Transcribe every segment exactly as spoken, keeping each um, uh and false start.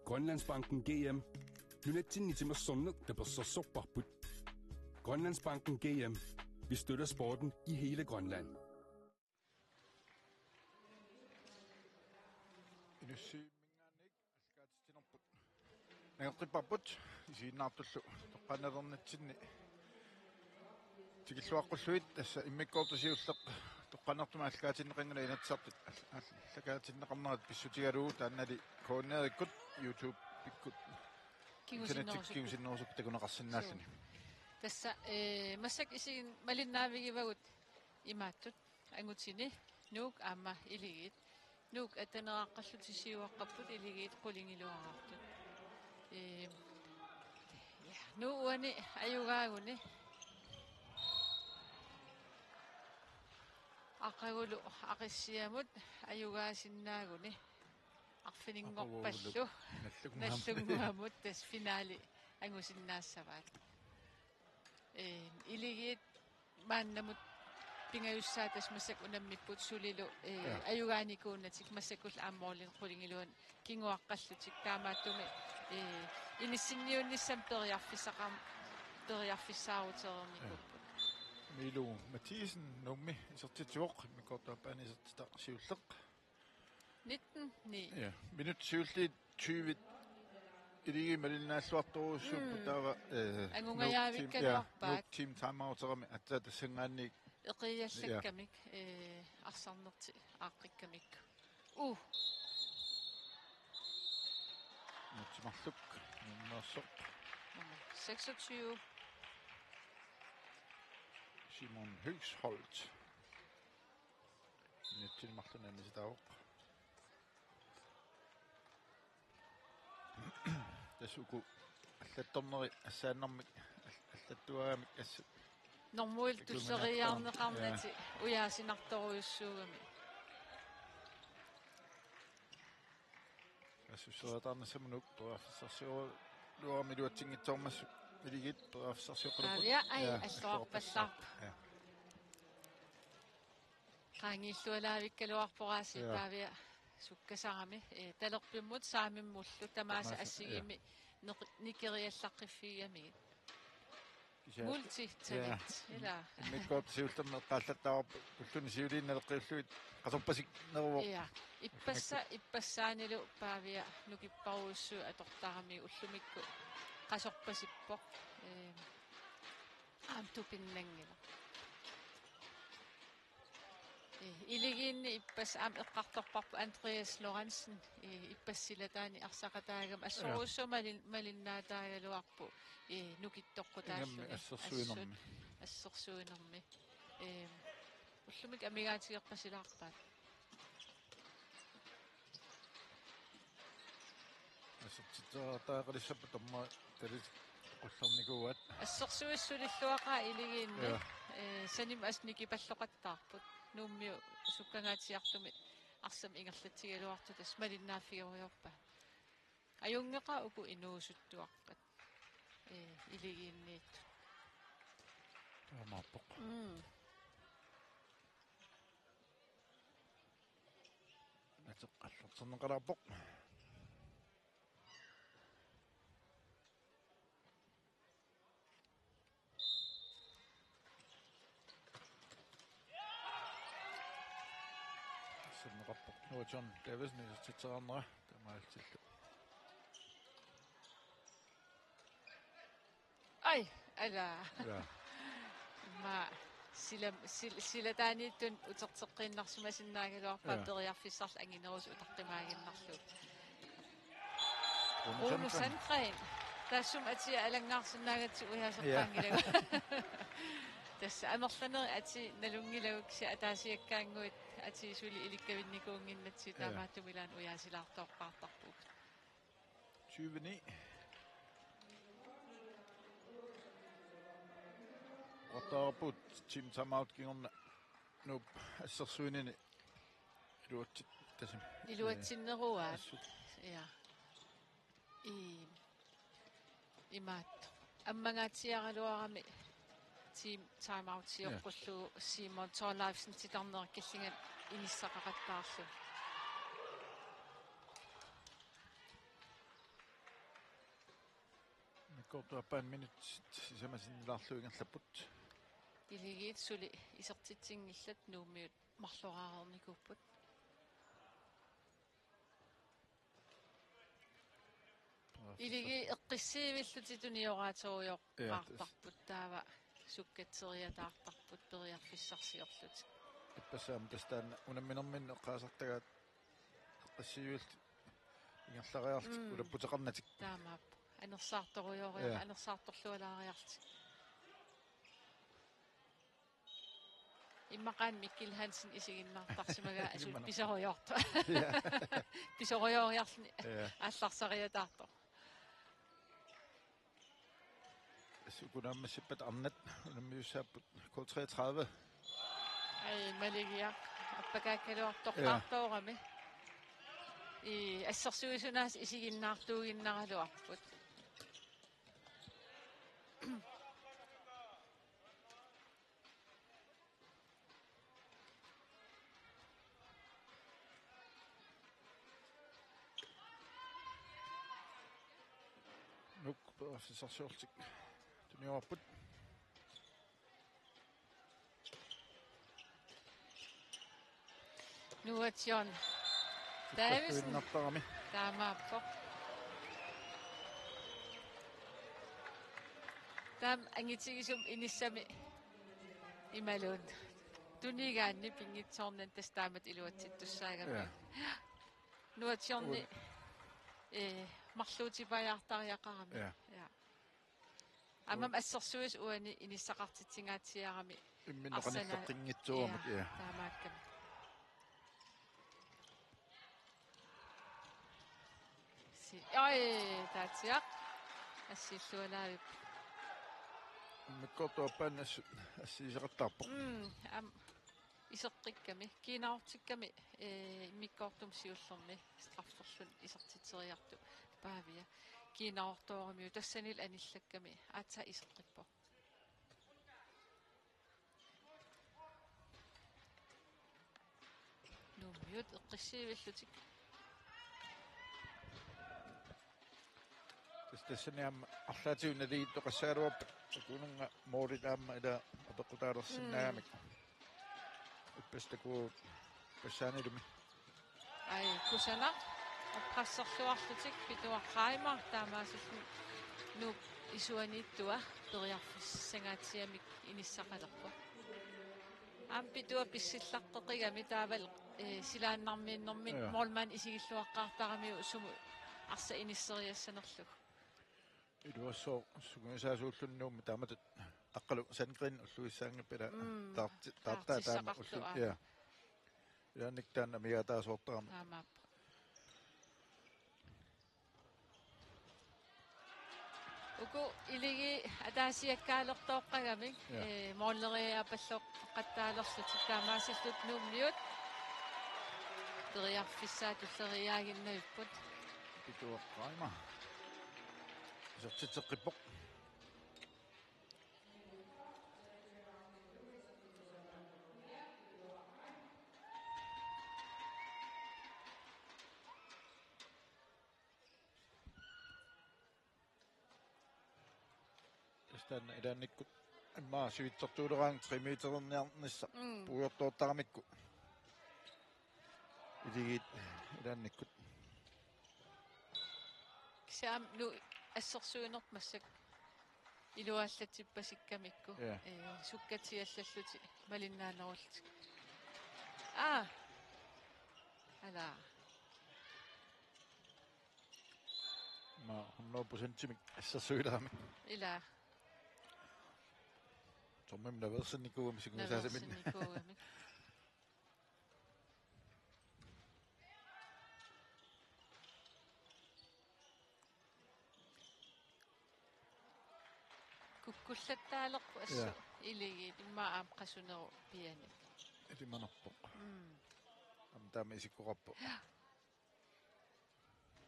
Grønlandsbanken G M. Nunatsinni timersorneq tapersersorparput. Grønlandsbanken G M. Vi støtter sporten i hele Grønland. Inussivinngaanniit allagaatitsinerput. Nangeqqipparput isiginnaartullu toqqaannalernitsinni tikilluaqqullugit. Tassa immikkoortoq siulleq toqqaannartumik allagaatinneqanngilaq, Inatsisartut all-, allagaatinneqarnerat pissutigalugu, taannali K N R-ikkut YouTube-ikkut internettikkut kingusinnerusukkut takuneqarsinnaalluni. Suu. Tassa, eh, massakkut isigin-, malinnaavigivagut imaattut. Angutini Nuuk aamma Iligiit. Nuuk attaneraqqallutik siuaqqapput, Iligiit qulingiluaraartut. Ee, ja, Nuuk uani ajugaaguni. Aqagulu Aqissiamut ajugaasinnaaguni. Arfininngorpallu. Aqagulu Nallunnguamut. Nallunnguamut tassa finale angusinnaassavaat. Ee, Iligiit maannamut pingajussaat tassa massakkut unammipput sulilu, ee, ja, ajugaanikuunatik, massakkullu aamma målinik qulingiluanut kinguaqqallutik, taamaattumik, ee, inissinniunnissamut periarfissaqar-, periarfissaarutereernikuupput. Ja. Miilu Mathiesen Nuummi isertitsivoq, immikkoortup aappaani isertitaq siulleq. Nitten ni. Ja, minut siulliit tyve. Iligiit malinnaalluartorujussuupput. Mm. Taava, eh, angungajaavikkaluarpaat. Nuuk team, ja, Nuuk team timeouterami aatsaat tassanngaanniit. Eqiallakkamik, ja, eh, arsarnertik aaqqikkamik. Uh. Nuuk timerluk, nummer syv. Nummer seksogtyve. Simon Høgsholt. Minutsini marlunni annisitaavoq. Tassa uku allattorneri assaannarmik, al-, allattuagamik assut. Normuillu tulleriiaarneqarnatik, ja, ujaasinartorujussuugami. Assusseriataarnissamut Nuuk periarfissarsioraluarami iluatsinngitsoormassuk, Iligiit periarfissarsioqqipput. Pavia, ai, ja, alluarpallaarpoq. Ja. Qaangiillualaavikkaluarpoq aasiit, ja, Pavia sukkasarami. Ee, talerpimmut Saamimmullu tamaasa, tamaasa, assigimi, ja, neq-, nikeriallaqqiffigigamigit. Kisianni multitalent, ja, ilaa. Immikkoortoq siullermi eqqaallattaarpoq ulluni siuliini naleqqiullugit qasorpasinneruvoq. Ja. Ippassa-, ippassaanilu Pavia nukipparujussuit atortarami ullumikkut qasorpasippoq. Ee, aamma tupinnanngilaq. Ee, Iligiinni ippassaq aamma eqqartorparput Andreas Lorentzen, ee, ippassaq silataani arsaqataagami, ja, assorujussuaq malin-, malinnaataagaluarpoq, ee, nukittoqqutaalluni. Ingammik assersuinermi. Assut-, assersuinermi. Ee, ullumikkut amigaatigerpasilaarpaat. Assertitseqataaqalissapput, dommerit talit qullernikuuaat. Assersuisut sulilluaqaat Iligiinni. Ja. Ee, sanimut assut nikipalloqattaarput. Nuummiut sukkangaatsiartumik arsamik ingerlatsigaluartut tassa malinnaaffigerujoorpaat. Ajunngeqaat uku inuusuttuarpat. Ee, Iligiinniittut. Taamaappoq. Mm. Ateq qallerterneqalaarpoq. Sunneqarpoq Nuuk John Davidsen isertitseqarnera taamaalillutillu. Ai, ala. Ja. Immaqa sila-, sil-, silataaniittut uterteqqiinnarsimasinnaagaluarpaat, ja, periarfissarlu anginerusut utaqqimaaginnarlugu. Rune Rune Sandgreen. Sandgreen. Taassuma atia alanngaarsinnaagatsigu ujaaseqqaanngilagut. Ja. Tassa amerlanerit atii nalunngilagut kisianni ataasiakkaannguit atii suli ilikkavinnikuunnginnatsigu, ja, taamaattumik ilaanni ujaasilaartoqqaartarpugut. Tyve ni. Oqartarput team timeout kingorna Nuup assersuinini iluatsit-, tasimi. Iluatsinneruaat. Assut. Ja. I-, imaattoq. Ammanngaatsiaraluarami team timeout, ja, sioqqullugu Simon Thorleifsen titarneq killingat inissaqaqattaarlugu. Kortuappaat minutsit sisamasinnilaarlugu ingerlapput. Iligiit suli isertitsinngillat, Nuummiut marloraareernikuupput. Iligi eqqissiivillutik tunioraatorujoqaartarput, taava sukkatseriataartarput periarfissarsiorlutik. Ippassaq aamma tassa taanna unamminerminni eqqaasartagaat eqqissiivillutik ingerlariarlutik Mm. ulapputeqarnatik. Taamaappoq. Anersaartorujooriar-, Ja. anersaartorlualaariarlutik. Immaqaana Mikkel Hansen isiginnaartarsimagaa asut Immaqaana. pisorujoortoq. Ja. Pisorujooriarluni Ja. aallarsariataartoq. Sukunaammassippat arnat unammiussaapput K treogtredive. Ai, Maligiaq. Appakaakkaluartoq Ja. qaartoorami. I assersuisunaas isiginnaartuuginnaraluarput. Nuuk periarfissarsiorlutik tuniorput. Nuutsiorn. Davidsen. Innartarami. Taamaappoq. Taama angitigisumik inissami imaluunniit. Tunigaanni pinngitsoornani tassa taamatut iluatsittussaagami. Ja. Nuutsiorni, Uan. eh, marluutipajaartariaqarami. Ja. Ja. Aamma assersuisut uani inissaqartitsingaatsiarami. Imminneq Arsenal. Qaniffeqqinngitsoormat, Ja, ja. taamaakkami. Si-, oj, Taatsiaq. Assillualaavippoq. Immikkoortup aappaanni assut assigiseqattaarpoq. Mm, am-, iseqqikkami, kiinaortikkami, eh, immikkoortumi siullermi strafferluni isertitseriartoq Paavia. Kiinaortooramiuk tassanilu anillakkami aatsaat iseqqippoq. Nuummiut eqqissiivillutik. Tassa tassani aamma arlaatigut naligiittoqassagaluarpat, takununnga moolit aamma ila apeqqutaalersinnaagamik. Mm. Ippassaq takuuk passaanilumi. Ai, kusanaq. Eqqasserluarlutik Pituaq Reimer taamaasillutik Nuup isuaniittua periarfissangaatsiamik inissaqalerpoq. Aamma Pituaq pissillaqqeqigami taavalu, eh, silaannarmiinnermini Ja. målmand isigilluaqqaartaramiuk sumut arsaq inisseriassanerlugu. Iluassooq sungiusaasuulluni Nuummi taamatut Aqqalu Sandgreen ulluissaanngippat ila Mm, taarti-, taartaa taama taartissaqartoq, ullu-, aa. ja. Ilaannikkut taanna amigaataasoortarami. Taamaappoq. Uku Iligi ataasiakkaalertooqqagamik, Ja. eh, måleriaapalloqattaalerlutik taamaasillutik Nuummiut periarfissaat tulleriiaaginnavipput. Pituaq Reimer. Isertitseqqippoq. Tassa taanna ilaannikkut immaqa sivitsortuuleraangat tre meteriniarnissaq Mm. puigortoortaramikku. Iligiit ilaannikkut. Kisianni Nuuk assersuinerput massakkut iluaallatsippassikkamikku. Ja. Eh, sukkatsiallallutik malinnaanerullutik. Aa. Ala. Aamma hundrede procentimik assersuilaamik. Ila. Soormimmi naveersinnikuugami sungiusaasamik. Naveersinnikuugami. Kukkullattaalerput assut. Ja. Iligiit immaqa aamma qasunerup pianik. Ilimanarpoq. Mm. Aamma taama isikkoqarpoq. Ja.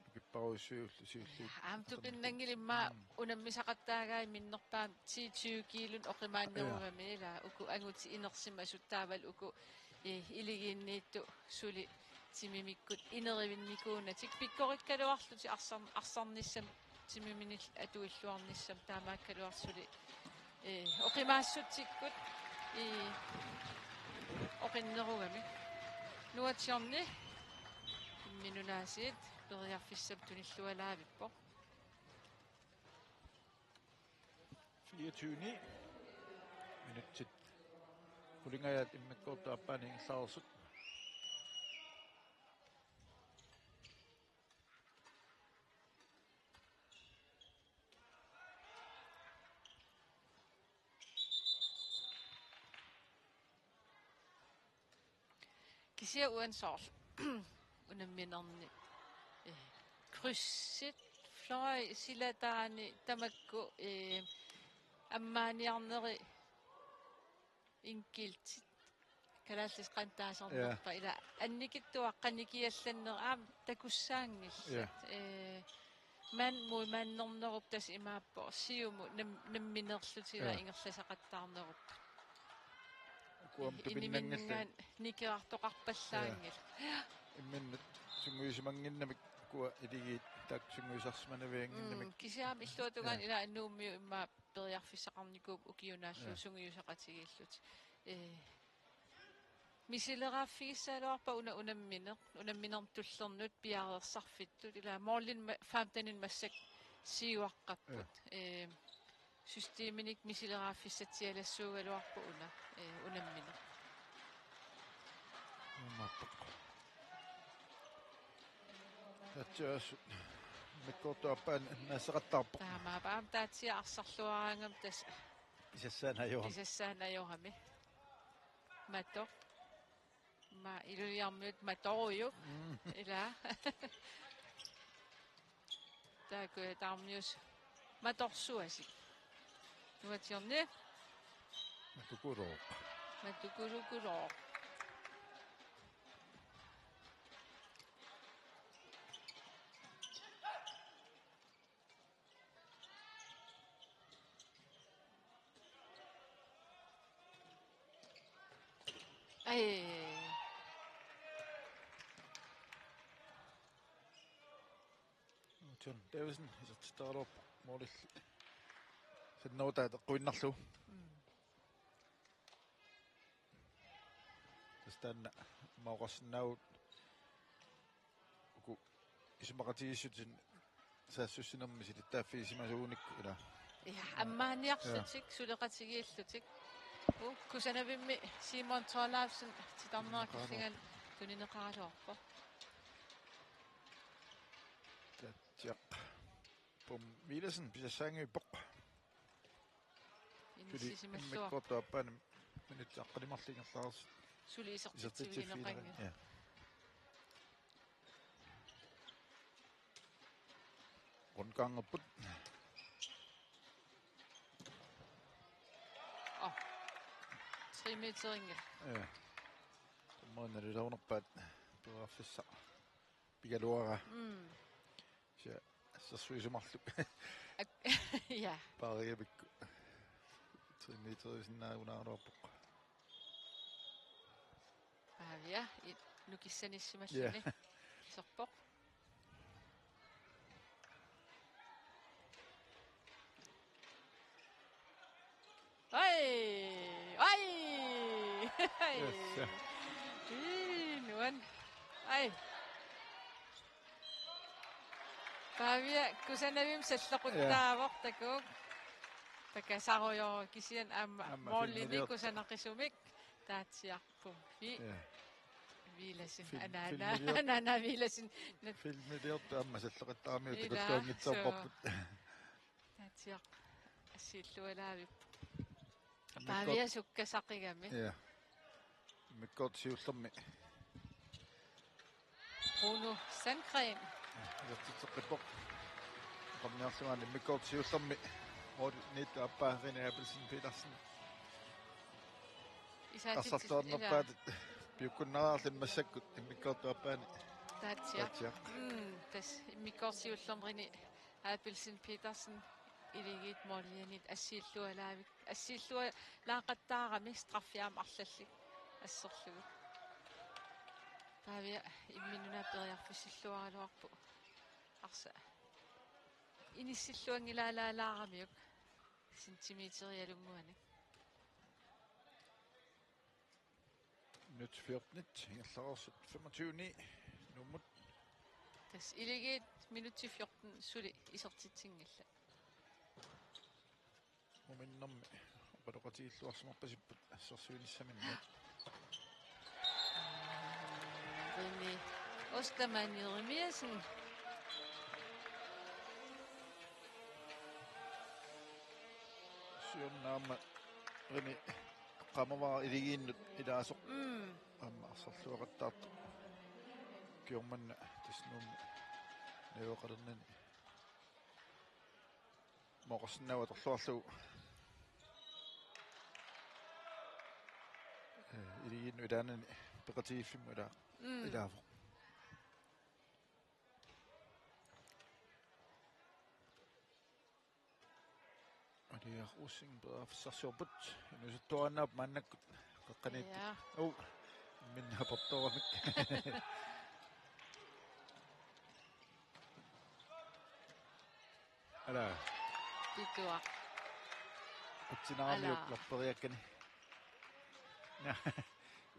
Nukipparujussuit siulliit. Aamma tupinnanngilaq immaqa Mm. unammisaqattaagai minnerpaamik ti tyve kiilunik oqimaannerugami Ja. ila uku angutit inersimasut taavalu uku, eh, iligiinniittut suli timimikkut inerivinnikuunatik pikkorikkaluarlutik arsar-, arsarnissamik Simiminil atuilluarnissam taamaakkaluartoq suli, ee, oqimaassutsikkut, ee, oqinnerugami. Nuatsiorni imminut aasiit periarfissap tunillualaavippoq. Fireogtyve ni. Minutsit qulingajaat immikkoortup aappaani ingerlareersut. Kisianni uani soorlu unamminerni, eh, krydsit, fløj, silataani tamakku, eh, ammaaniarneri enkiltit. Kalaallisut qanoq taasarnerpa. Ja. Ila annikitsuaqqat nikiallanneri aamma takussaanngillat. Ja. Eh, mand mod mand-ernerup tassa imaappoq siumut nam-, namminerlutik ila, ja, ingerlasaqattaarnerup. Ukuam tupinnanngillat. Iniminngaanniit nikerartoqarpallaanngilaq. Ja. Imminnut sungiusimannginnamik ukua iligiit taakku sungiusarsimanaviannginnamik. Mm, kisianni illuatungaani, ja, ila Nuummiut immaqa periarfissaqarnikuupput ukiunaallu, ja, sungiusaqatigiillutik. Eh, misileraaffigissagaluarpat una unammineq, unamminermi tullernut piareersarfittut, ila målimi ma-, femtenini massakkut siuaqqapput. Ja. Eh, systeminik misileraaffissatsialassuugaluarpoq una, eh, unammineq. Uummaappoq. Tatsiassut immikkoortup aappaani annaasaqattaarpoq. Taamaappoq, aamma Taatsiaq arsarluaraangami tassa. Pisassaanajorami. Pisassaanajorami. Matoq. Ma iluliarmiut matorujuk. Mm. Ila. Taakku taarmius matorsuasik. Nuatsiorni. Matukulooq. Matukulooq. Ai. John Davidsen, isertitaraluarpoq målilli. Sannerutaat eqquinnarlugu. Mm. Tassa taanna mauqarsinnaavut uku isumaqatigiissutit saassussinermi silittaaffigisimasugunikkut ila. Ja, ammaaniarlutik, ja, suleqatigiillutik. U, kusanavimmi Simon Thorleifsen titarneqarfigani tunineqaraluarpoq. Taatsiaq. Pum Villadsen pisassaanngivippoq. Suli inissisimalluarpoq. Immikkoortup aappaani minutsit aqqaneq-marluk ingerlareersut. Suli isertitsivigineqanngilaq. Isertitsivigineqanngilaq. Ja. Rundgangerput. Oh. Tre meterinngilaat. Ja. Tamanna nalilernerpaat periarfissaq pigaluaraa. Mm. Sia, assersuisoq marluk. Ak-, ja. Paarigamikku. Tre meteriusinnaagunaraluarpoq. Paavia, i-, nukissanissimalluni. Ja. Iserpoq. Ai! Ai! Ai! Yes, ja. Ii, nuan. Ai. Paavia kusanavimmi salloquttaavoq, ja, takuuk. Pakasarujoor kisianni aamma, aamma målini filmiliortoq. Kusanaqisumik Taatsiaq. Pummi. Ja. Villadsen. Fil-, anaana, filmilior-, anaana Villadsen. Filmiliortoq aamma salloqattaaramiuk. Ila, takulluanngitsoorparput. Suu. Taatsiaq assiillualaavippoq. Immikkoort-, Paavia sukkasaqigami. Ja. Immikkoortup siullermi. Bruno Sandgreen. Isertitseqqippoq. Oqarniarlugu aamma immikkoortup siullermi målimiittup aappaa René Abelsen Petersen. Isaatitsis-, arsarluarnerpaat, ila, piukkunnaraluarluni massakkut immikkoortup aappaani. Taatsiaq. Taatsiaq. Mm, tassa immikkoortup siullermi René Abelsen Petersen iligiit målimiit assiillualaavik-, assiillualaaqattaarami straffi aamma arlallit asserlugu. Paavia imminut una periarfissilluaraluarpoq. Arsaq. Inissilluanngilaalaalaaramiuk centimeterialunnguanik. Minut fjorten, ingerlareersut femogtyve ni, Nuummut. Tassa Iligiit minutsi fjorten suli isertitsinngillat. Muminnermi oqaloqatigilluarsimarpasipput assersuinissaminnik. Rene Ostermann Jeremiassen. Siorna aamma Rene aqqamavara Iligiinnut ilaasoq. Mm. Aamma arsarluaqattaartoq. Ukiormanna tassa Nuummi najugaqalernani. Moqarsinnaavoq atorluarlugu. Eh, Iligiinnut ilaanani peqatigiiffimmut ilaa-, Mm. ilaavoq. Aliaq Ussing periarfissarsiorput. Inuusuttuarannaavoq maannakkut qeqqaniittut. Ja. Oh, minna aportooramik. Ala. Pituaq. Qutsinaramiuk Ala. Lappereakkani.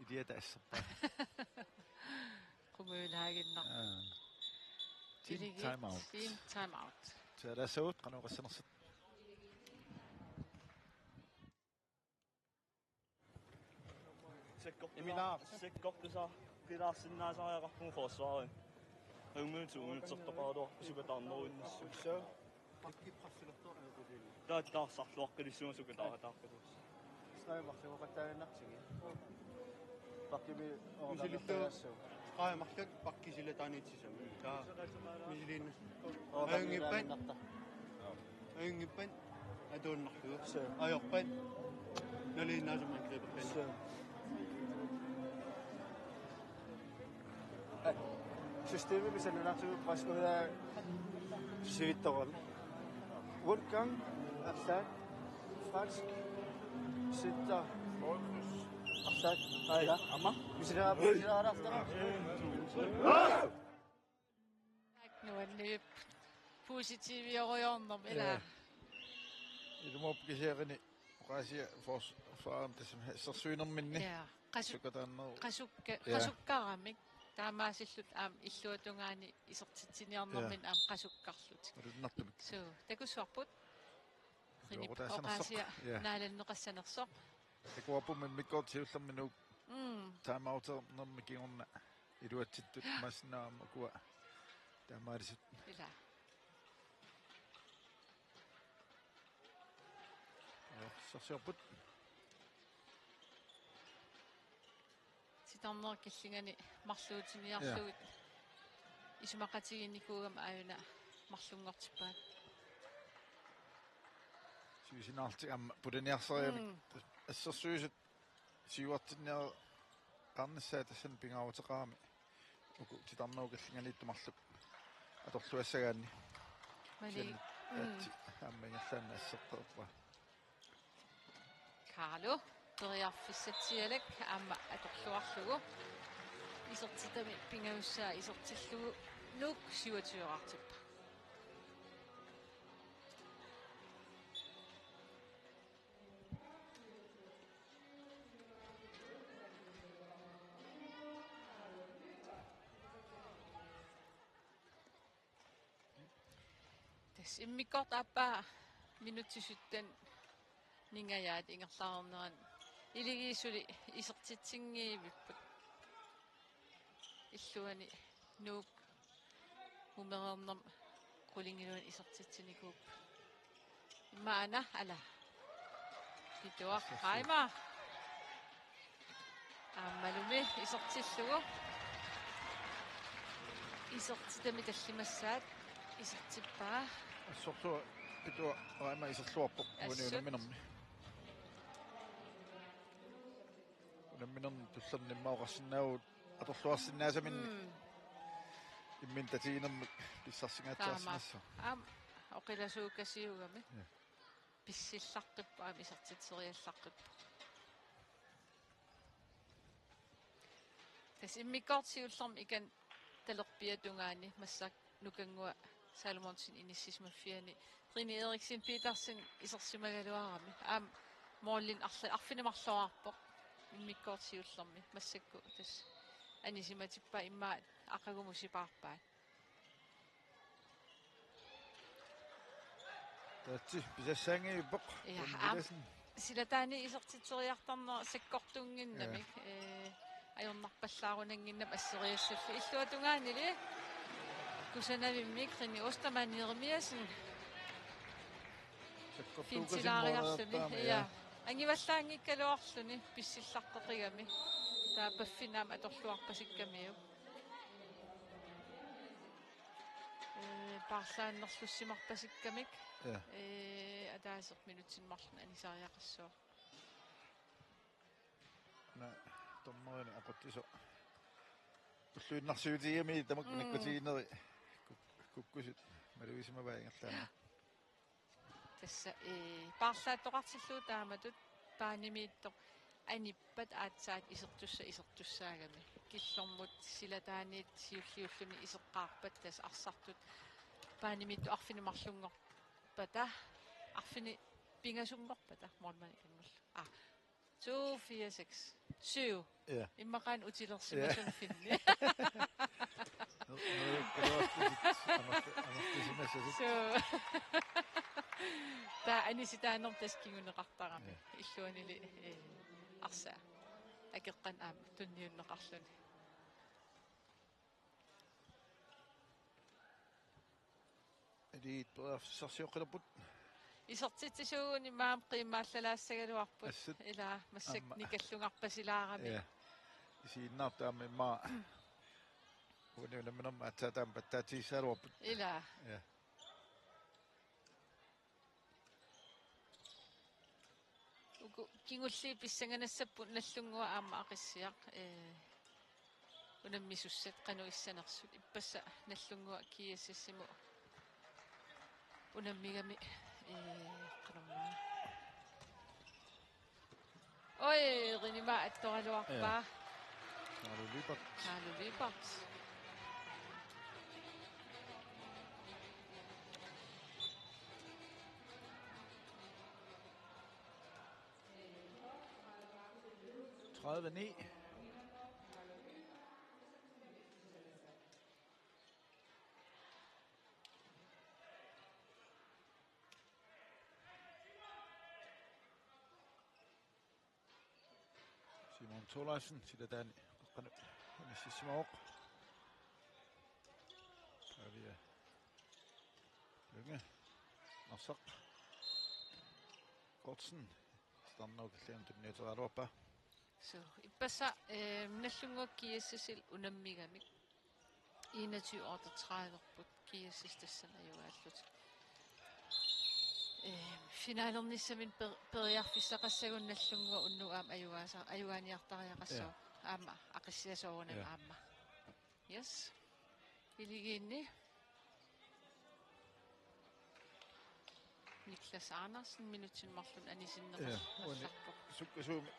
Iliata asserpaa. Qungujulaaginnaq. Aa. Team Iligiit time out. Team time out. Tialaassagut qanoq oqassanersut. Sekkortusa-, Emil Aap. Sekkortusa qilaarsinnaasariaqarpugut forsvarit. Ajunngilaq to minutsertoqaraluarpoq sukataarneruinnassaaq. Suu. Pakki pressertortoq ajoqusiinnaq. Taava taarsaarluaqqilissuma sukataarataarpassuusoq. Snai marluuqattaaginnartigi. Pakkimi Misilittu. Oqaqattaassaaq. Qaamarlak pakki silataaniit sisamat. Taa. Misiliinna. Oqaqattaassaaq. Ajunngippat. Ajunngippat. Atuinnarlugu. Suu. Ajorpat. Nalinginnaasumik angriberpassuit. Suu. Systemimi sananartigut preskuda sivittoqarami. Wolfgang, arlaat, fransk, sitta, arlaat, aja, ama, misilera, misilera, arlaat. Nuannivipput positiviorujoornermi, ilaa. Ja. Ilumoorpoq kisianni oqaasia fors-, forsvarimi tassami assersuinerminni. Ja. Qasu-, Sukataarneru-, qasukka-, ja. Qasukkaramik. Taamaasillutik aamma illuatungaani isertitsiniarnerminni, ja, aamma qasukkarlutik. Malunnartumik. Suu, takussuarput. Rinip Joorutaasanersoq. Oqaasia, ja, naalanneqassanersoq. Takuarpummi immikkoortoq siullermik Nuuk. Mm. Time outernermi kingorna iluatsittut maanna aamma ukua taamaalisut. Ilaa. Arsarsiorput. Titarneq killingani marluutiniarlugit. Ja. Isumaqatigiinnikuugami aajuna marlunngortippaat. Siusinaarlutik aamma pulaniarsarigamik. Mm. Assersuisut siuartinniarnissaat tassani pingaaruteqarami. Uku titarnerup killinganiittoq marluk atorluassagaanni. Mani. Kisianni, mm, aatsaat aamma ingerlaannaq assertorpaa. Carlo, periarfissatsialak aamma atorluarlugu. Isertitami pingajussaa isertillugu Nuuk syvogtyve-rartippoq. Tassa immikkoortoq aappaa minutsit sytten ningajaat ingerlareernerani Iligiit suli isertitsinngivipput. Illuani Nuuk mumereernermi qulingiluanik isertitsinikuupput. Immaqa aana, ala. Pituaq. Assersuut. Qaima. Aammalumi isertillugu. Isertitami tallimassaat isertippaa. Assorsuaq Pituaq Qaima iserluarpoq. Assut. Uani unamminermi. Unamminermi tullerni immaqa oqarsinnaavugut atorluarsinnaasaminnik. Mm. Imminut tatiginermik pissarsinnaatsiarsimassaaq. Taama. Aamma oqilasuukasiugami. Ja. Pissillaqqippoq aamma isertitseriallaqqippoq. Tassa immikkoortoq siullermik ikan talerpiata tungaani massakkut Nukannguaq Salomonsen inissisimaffiani Rini Eriksen Petersen isersimagaluarami. Aamma målin arla-, arfineq-marloraarpoq immikkoortoq siullermi. Massakkut tassa anisimatippaa immaqa aqagumut sipaarpaat. Taatsi pisassaanngivippoq. Ja, Tom aamma Villadsen. Silataani isertitseriartarneq sakkortuunnginnamik. Ja. Ee, ajornarpallaarunannginnamik asseriussallugu. Illuatungaanili kusanavimmik Rini Ostermann Jeremiassen. Sakkortuukasimmooreerpaami, fintilaariarluni. Ja. Ja. Angivallaanngikkaluarluni pissillarteqigami. Taava paffinni aamma atorluarpasikkamiuk. Ee, paarlaannerlussimarpasikkamik. Ja. Ee, ataaseq minutsinik marlunnik anisariaqassaaq. Una dommerini aqutsisoq ulluinnarsiutigigami tamakku Mm. nakkutigineri kuk-, kukkusut malugisimavaat ingerlaannaq. Tassa, ee, paarlaattoqartillugu taamatut baanimiittoq anippat aatsaat isertussa-, isertussaagami. Killormut silataaniit siulliulluni iseqqaarpat tassa arsartut baanimiittoq arfineq-marlunngorpata, arfineq pingasunngorpata målmandip kannullu. Aa, to, fire, seks, syv. Ja. Immaqa una utilersimasunngorluni. Ja. Nå, nå, det var lidt amat-, amat-, det er simpelthen så Så. Taava anisitaanermut tassa kinguneqartarami. Ja. Illuanili, ee, arsaat akeqqanik aamma tunniunneqarluni. Iligiit periarfissarsioqqilerput. Isertitsisuuguni maani qiimmaallalaassagaluarput. Assut. Ilaa, massakkut aamma nikallungarpasilaarami. Ja. Isiginnaartut aamma immaqa uani unamminermi aatsaat aamma pattaatigissagaluarput. Ilaa. Ja. Uku kingulliit pissanganassapput Nagdlunguaq aamma Aqissiaq, ee, unammisussat qanoq issanersut. Ippassaq Nagdlunguaq G S S-imut unammigami, ee, qanormaa. Oj, Rinimmi attoraluarpaa. Ja. Carlo Lyberth. Carlo Lyberth. Tredive ni. Simon Thorleifsen, silataani qaqqanut inississimavoq. Pavia Lynge. Arsaq Kortsen. Starnau killian tunniuteriaraluarpaa. So, ippassaq, eh, Nagdlunguaq G S S-il unammigamik. Enogtyve otteogtredive-rput G S S tassani ajugaallutik. Eh, finalernissaminut per-, periarfissaqassagunik Nagdlunguaq unnugu aamma ajugaasa-, ajugaaniartariaqassaaq. Ja. Aamma Aqissiaq soorunami, ja, aamma. Yes. Iligiinni. Niklas Andersen minutsinik marlunnik anisinneqar-, ja, uani allarpoq. Sukkasuumik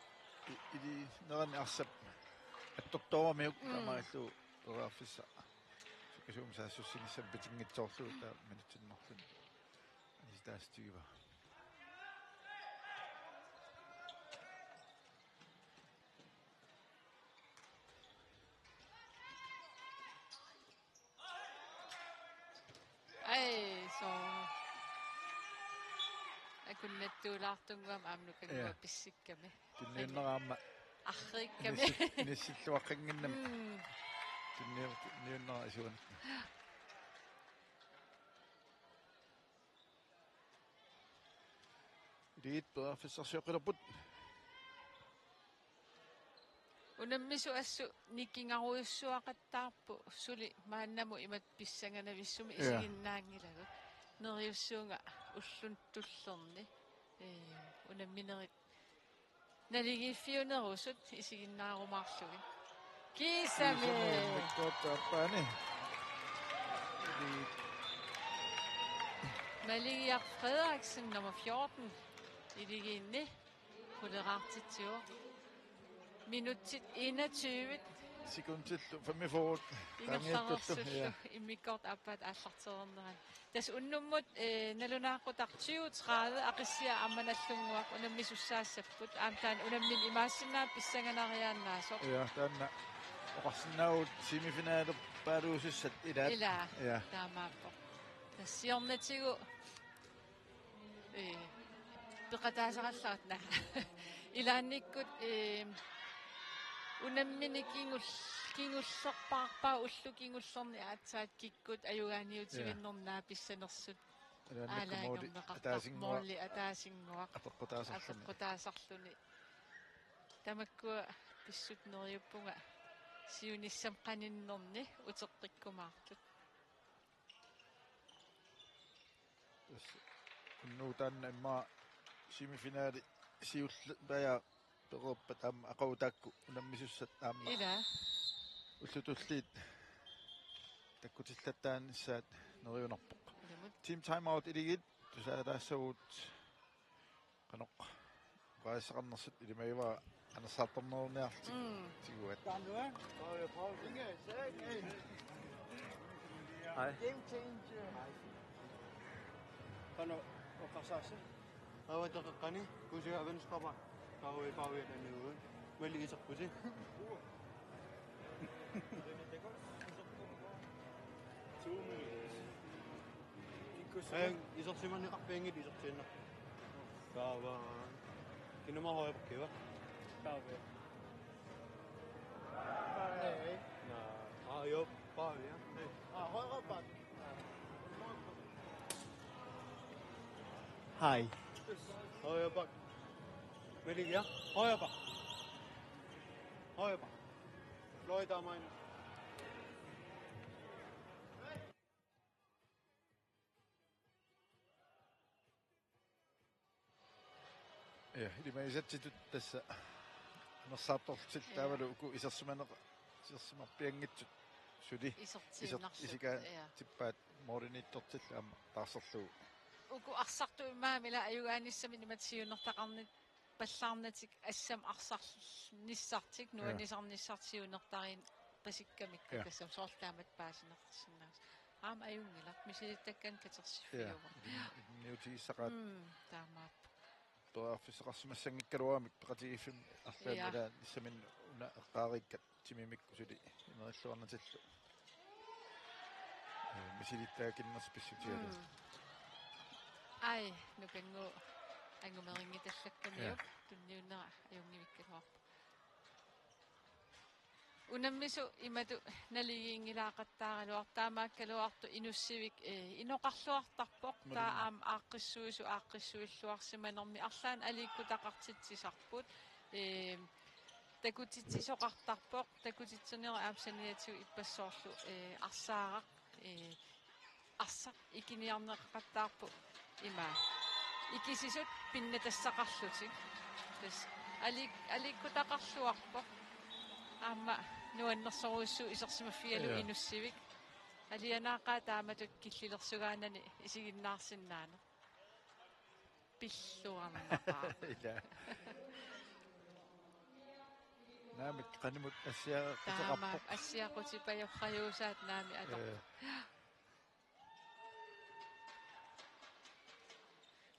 i-, ilinerani arsap attortooramiuk, mm, taamaalillugu periarfissaq sukkasuumik saassussinissamut pitinngitsoorlugu taava minutsinik marlunnik anisitaatigivaa. Ai, so. Akunnattuulaartunnguamik aamma nukannguaq, ja, pissikkami. Tunniunnera aamma arriikkami. Nissi-, nissilluaqqannginnami. Mm. Tunniu-, tunniunnera isuan. Iligiit periarfissarsioqqilerput. Unammisut assut nikingarujussuaqattaarput suli maannamut imatut pissanganavissumik, ja, isiginnaanngilagut. Neriussuunga ulluni tullerni. Ee, unamminerit naligiiffiunerusut isiginnaarumaarlugit. Kiisami. Kiisami immikkoortoq aappaani. Iligiit. Maligiaq Frederiksen, nummer fjorten. Iligiinni. Quleraartitsivoq. Minutsit enogtyve. Sekundillu femogfyrre. Ingerlareersullu. Ja. Immikkoortut aappaat aallartereernerani. Tassa unnummut, eh, nalunaaqutaq tyve tredive Aqissiaq aamma Nagdlunguaq unammisussaassapput. Aamma taanna unammineq imaassinnaavoq pissanganariaannaasoq. Ja, taanna oqarsinnaavugut semifinalerpaaluusussat ilaat. Ilaa. Ja. Taamaappoq. Tassa siornatigut, eh, peqataasarallarit naa. Ilaannikkut, eh, unammineq kingul-, kingullerpaarpaa ullut kingullerni aatsaat kikkut ajugaaniutivinnermi. Ja. Pissanersut. Ilaannikkut måli aalajangerneqartarpoq, ataasinnguaq. Måli ataasinnguaq. Apeqqutaasarluni. Apeqqutaasarluni. Tamakkua pissutsit neriuppunga siunissami qaninnerni uteqqikkumaartut. Tassa unnugu taanna immaqa semifinali siulleq paja pereerpat aamma aqagu taakku unammisussat aamma. Ilaa. Ullut tulliit takkutillattaarnissaat neriunarpoq. Ilumut. Team timeout Akuleriit tusaataassavut qanoq oqaaseqarnersut ilimagivara anersaartorneruniarlutik. Mm. Tiguat. Hej. Game changer. Qanoq oqarsaassi? Aava teqeqqani kusiga venstrepaa. Taava paavi taniugut. Mali iserpusi. Two minutes. Aajuna isersimaneqarpianngilaq isersiinnarpara. Taava. Kinama højre back, hva? Taava. Naa, aa, jo, paavi, ja. Aa, højre back. Hej. Højre back. Malik, ja. Højre back. Højre back. Floyd Amain. Ja, ilimagisatsitut tassa anersaartorlutillu. Ja. Taavalu uku isersimaneq-, isersimarpianngitsut suli isertiinnarlutik, isertitsikka, ja, tippaat målimiittortillu aamma taarserlugu. Uku arsartut immaqa ila ajugaanissamik imatut siunertaqarnit pallaarnatik assammik arsarnissartik, ja, nuannisarnissartik siunertariinnatik pasikkamikku, ja, tassami soorlu taamatut paasineqarsinnaasoq. Aamma ajunngilaq, misilittakkanik katersiffiuvoq. Ja, ilinniutigissaqaat. Mm, taamaappoq. Periarfissaqarsimassanngikkaluaramik peqatigiiffimmi arlaanni, ja, ilaa nissaminni una eqqaariikkat timimikkut suli imerilluarnatillu. Eh, misilittaakinnersut pissutigalugu. Mm. Ai, nukannguup angumerinngittallakkamiuk, ja, tunniunnera ajunngivikkaluarpoq. Unammisut imatut naligiinngilaaqattaaraluartut, taamaakkaluartoq Inussivik, eh, inoqarluartarpoq. Taava, malunna, aamma aaqqissuisut aaqqissuilluarsimanermi arlaannik aliikkutaqartitsisarput. Eh, takutitsisoqartarpoq, takutitsinerit aamma saniatigut ippassaq soorlu, eh, arsaaraq, eh, arsaq ikiniarneqaqattaarpoq ima. Ikisisut pinnatassaqarlutik. Tassa ali-, aliikkutaqarluarpoq. Aamma nuannersorujussuuvoq isersimaffigalugu, ja, Inussivik. Alianaaqaaq taamatut killilersugaanani isiginnaarsinnaaneq. Pilluarnaqaaq. Ilaa. Naamik qanimut assiaqutaqarpoq. Taamaappoq, assiaqutipajorrajuusaat naamik atorpoq. Eh.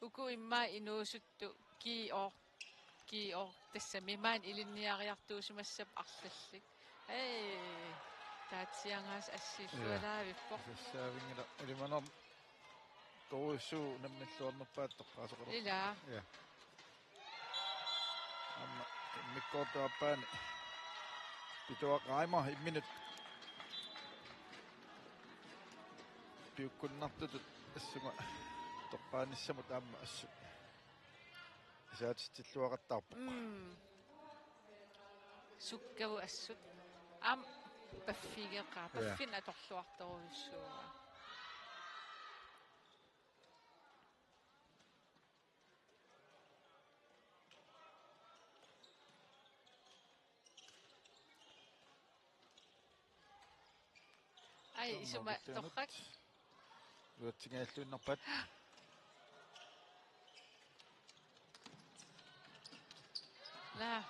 Uku immaqa inuusuttut G O, G O tassami maani ilinniariartuusimassapput arlallit. Ei, taatsiangaas assiillualaavippoq. Ja. Sassaavinngilaq ilimanartorujussuuvoq unammilluarnerpaatut toqqaasoqalerpoq. Ilaa. Ja. Aamma immikkoortup aappaani Pituaq Reimer imminut piukkunnartutut assuma toqqaanissamut aamma assut isaatitsilluaqattaarpoq. Mm. Sukkavut assut. Aamma paffigeqaaq. Ja. Paffineq atorluartorujussuuvoq. Ai, isuma torrak. Uatsingajalluinnarpat. Naa.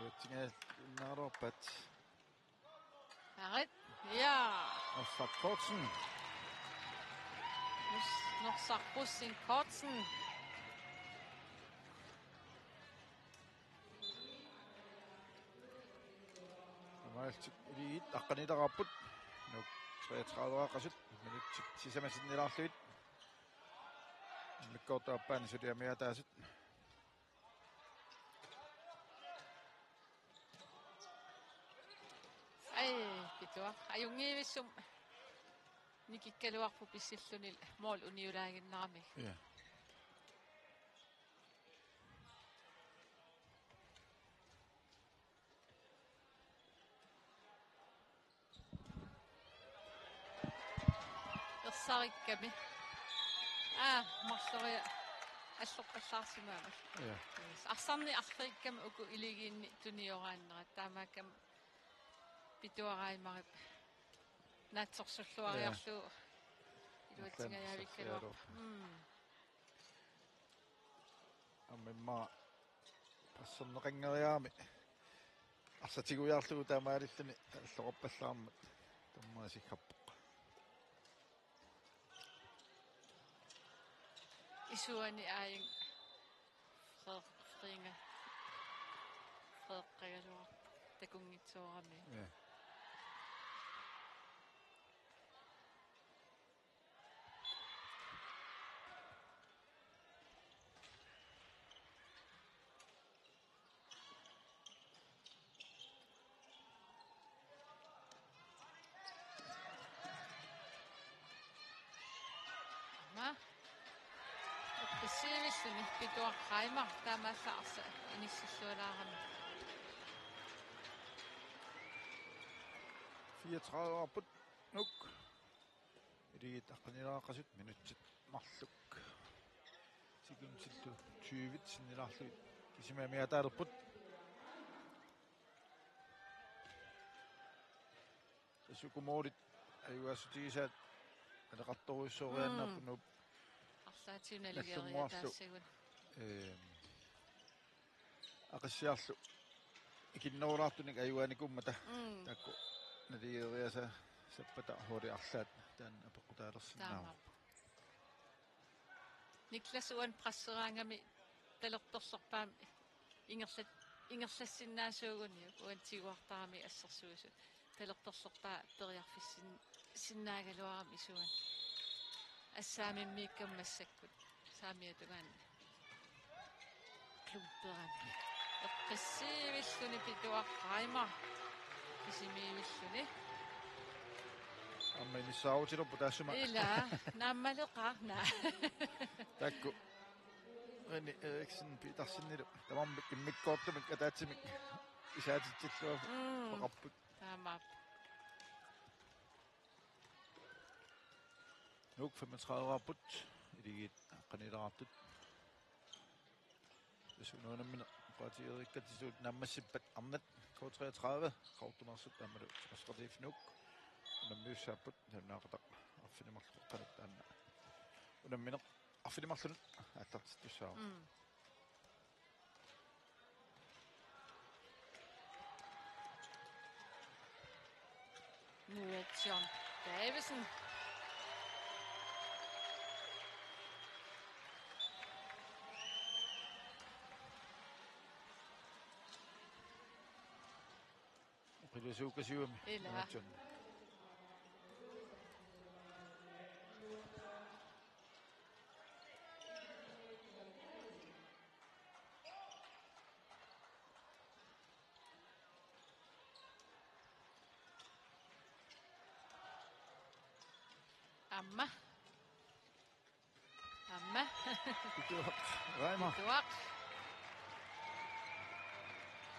Uatsingaannaruarpat. Arit. Ja. Norsaq Kortsen. Nus-, Norsaq Rosing Kortsen. Amaaltik Akuleriit aqqaniileraarput. Nuuk treogtredive-aaqqasut. Minutsit sisamat sinnilaarlugit. Immikkoortup aappaani suli amiataasut. Ai, Pituaq. Ajunngivissumik nikikkaluarpoq pissilluni mål uniulaaginnarami. Ja. Ersarikkami. Aa, marloriarluni allorpallaarsimaavat. Ja. Yes. Arsarneq arriikkami uku Iligiinni tunioraannerat. Taamaakkami Pituaq Reimarip naatsorsulluariarlugu. Ja. Iluatsingajavikkaluarpoq. Allan sassiaru. Mm. Aamma immaqa passerneqanngeriarami. Arsaq tiguiarlugu taamaalilluni allorpallaarmat tammaasikkappoq. Isuani aajuna Frederik, Fredinga. Frederik Kagaluartoq takunngitsoorami. Ja. Aamma. Eqqissivilluni Pituaq Reimer taamaallaat arsaq inissillualaarami. Fireogtredive-aapput Nuuk. Iligiit aqqaniileraqqasut minutsit marluk. Sekundillu tyve sinnilaarlugit kisimi amiataalerput. Tassa uku målit ajugaassutigisaat naleqartorujussuoriaannarput. Mm. Nuup arlaatigut naligiiaataassagut. Ehm, Aqissiarlu ikinnerulaartunik ajugaanikuummata. Mm. Taakku naligiiaasaappata holdit arlaat taanna apeqqutaalersinnaavoq. Taamaappoq. Niklas uani presseraangami talerperlerpaami ingerlat-, ingerlassinnaasuuguni uani tiguartarami assersuisut. Talerperlerpaa periarfissin-, sinnaagaluarami isuani. Assaamimmiikkamik massakkut. Saamiata tungaanut. Klumperami. Eqqissivilluni Pituaq Reimer. Kisimiivilluni. Aamma inissaarutilerpoq taassuma. Ila, naammaleqaaq, naa. Taakku. René Eriksen Petersenilu. Tamarmik immikkoortumik ataatsimik. Isaatitsillugu. Mm. Peqarput. Taamaappoq. Nuuk femogtredive-aapput, Iligiit aqqaniileraartut. Tassa unammineq oqaatigereerikkatsigu naammassippat arnat K treogtredive, Qaqortumeersut aammalu Timersoqatigiiffinni Nuuk unammiussaapput, nalunaaqutaq arfineq-marluk qeqqanut taanna unammineq arfineq-marlunut aallartittussaavoq. Mm. Noah John Davidsen. Oqilusuukasiugami. Ila. Noah John. Aamma. Aamma. Pituaq Reimer. Pituaq.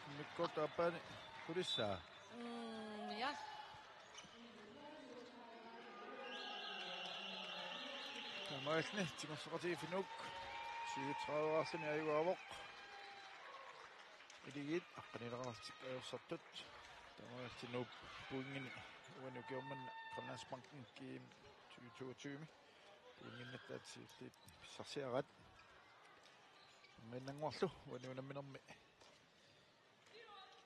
Immikkoortup aappaani qulissaa. Mm, ja. Taamaalilluni Timersoqatigiiffinni Nuuk syvogtredive-aarluni ajugaavoq. Iligiit aqqaniileraarlutik ajorsartut. Taamaalilluni Nuup pointinik uani ukioq manna Grønlandsbanken G M tyve toogtyve-mi pointinik attaatsillit pissarsiaraat. Anginnannguarlu uani unamminermi.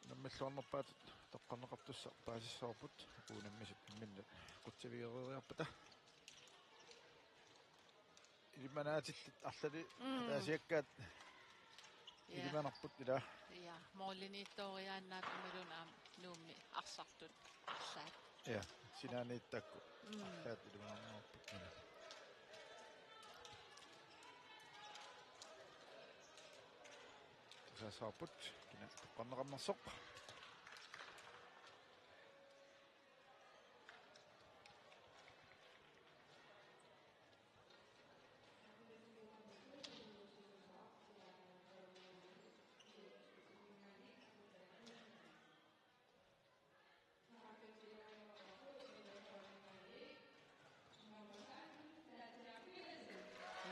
Nammilluarnerpaatut toqqarneqartussaq paasissavarput, uunammisut imminnut qutsavigereeriarpata. Ilimanaatillit arlali Mm. ataasiakkaat Ja. ilimanarput ila. Ja, målimiittooriaannaat imaluunniit aamma Nuummi arsartut arlaat. Ja, sinaaniittaakkut Mm. arlaat ilimanarnerput ila. Tasaassavarput, kina toqqarneqarnersoq.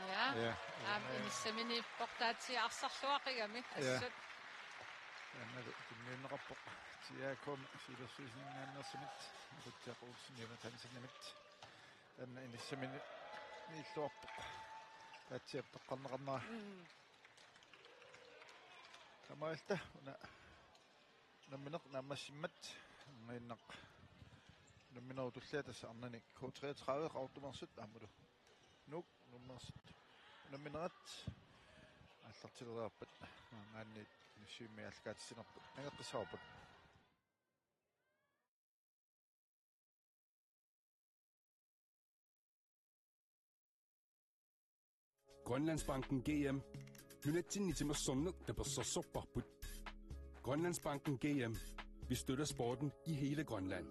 Ja. Ja. Aamma inissaminiippoq taatsiaq arsarluaqigami Ja. assut. Annalu tunniunneqarpoq T A K-mi siulersuisuninngaanneersumit Richard Olsen Jonathansenimit. Anna inissaminiilluarpoq taatsiap toqqarneqarnera. Mm. Taamaalilluta una unammineq naammassimmat, arnainnaq unamminerup tullia tassa arnani K treogtredive Qaqortumeersut aammalu Nuuk Nuummeersut unamminerat aallartileriarpat maanngaanniit Nuussuarmi aallakaatitsinerput nangeqqissavarput. Grønlandsbanken G M. Nunatsinni timersorneq tapersersorparput. Grønlandsbanken G M. Vi støtter sporten i hele Grønland.